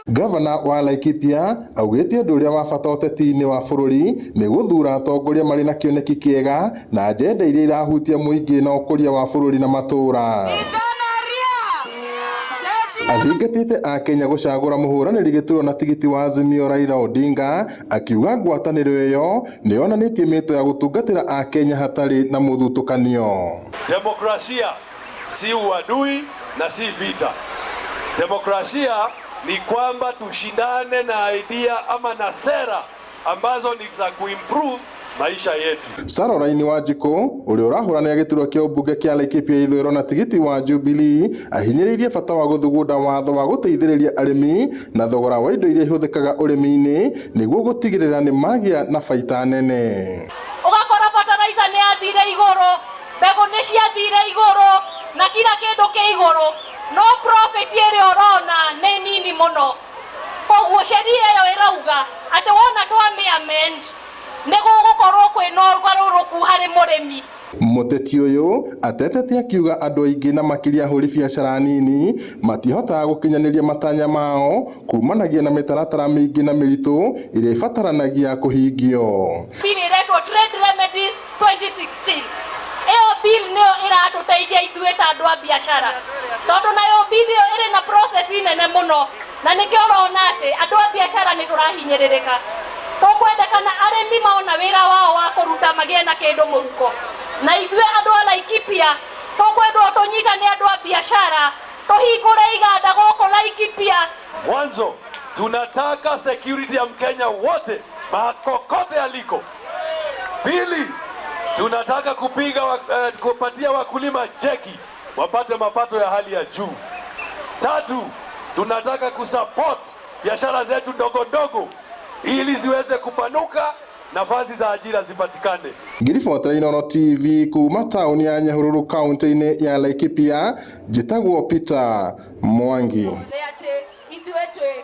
Gavana wa Laikipia augĩte ũndũ ũrĩa wa bata ũteti-inĩ wa bũrũri nĩ gũthuura atongoria marĩ na kĩoneki kĩega na agenda iria irahutia mũingĩ na ũkũria wa bũrũri na matũũra. Athingatĩte Akenya gũcagũra mũhũranĩri gĩturwa na tigiti wa Azimio Raila Odinga akiuga ngwatanĩro ĩyo nĩ yonanĩtie mĩto ya gũtungatĩra Akenya hatarĩ na mũthutũkanio. Demokrasia si uadui na si vita. Demokrasia ni kwamba tushindane na idea ama na sera ambazo ni za kuimprove maisha yetu. Caroline Wanjikũ ũrĩa ũrahũranĩra gĩturwa kĩa ũmbunge kĩa Laikipia ithũĩro na tigiti wa Jubilee ahinyĩrĩirie bata wa gũthugunda watho wa gũteithĩrĩria arĩmi na thogora wa indo iria ihũthĩkaga ũrĩmi-inĩ nĩguo gũtigĩrĩra nĩ magĩa na baita nene. Ũgakora bataraitha nĩ yathire igũrũ, mbegũ nĩ ciathire igũrũ na kila kĩndũ kĩ igũrũ, no profit ĩrĩa ũrona nĩ nini mũno. Koguo sheria ĩyo ĩrauga atĩ wona twamĩ amend nĩ gũgũkorwo kwĩna ũgarũrũku harĩ mũrĩmi. Mũteti ũyũ atetete akiuga andũ aingĩ na makĩria ahũri biacara nini matihotaga gũkinyanĩria matanya mao kumanagia na mĩtaratara mĩingĩ na mĩritũ ĩrĩa ĩbataranagia kũhingio. Bill ĩretwo Trade Remedies 2016. Ĩyo bill nĩyo ĩratũteithia ithuĩ ta andũ a biacara, tondũ nayo bill ĩyo ĩrĩ na process nene mũno, na nĩkĩo ũrona atĩ andũ a biacara nĩ tũrahinyĩrĩrĩka. Tũkwendekana arĩmi mona wĩra wao wa kũruta magĩe na kĩndũ mũhuko, na ithuĩ andũ a Laikipia tũkwendwo tũnyitane andũ a biacara tũhingũre iganda gũkũ Laikipia. Mwanzo tunataka security ya Mkenya wote makokote aliko. Pili, tunataka kupatia wakulima jeki wapate mapato ya hali ya juu. Tatu, tunataka kusupport biashara zetu ndogo ndogo ili ziweze kupanuka, nafasi za ajira zipatikane. Ngĩribotera Inooro TV kuma taũni ya Nyahururu kaunti-inĩ ya Laikipia, njĩtagwo Peter Mwangi. Atĩ ithuĩ twĩ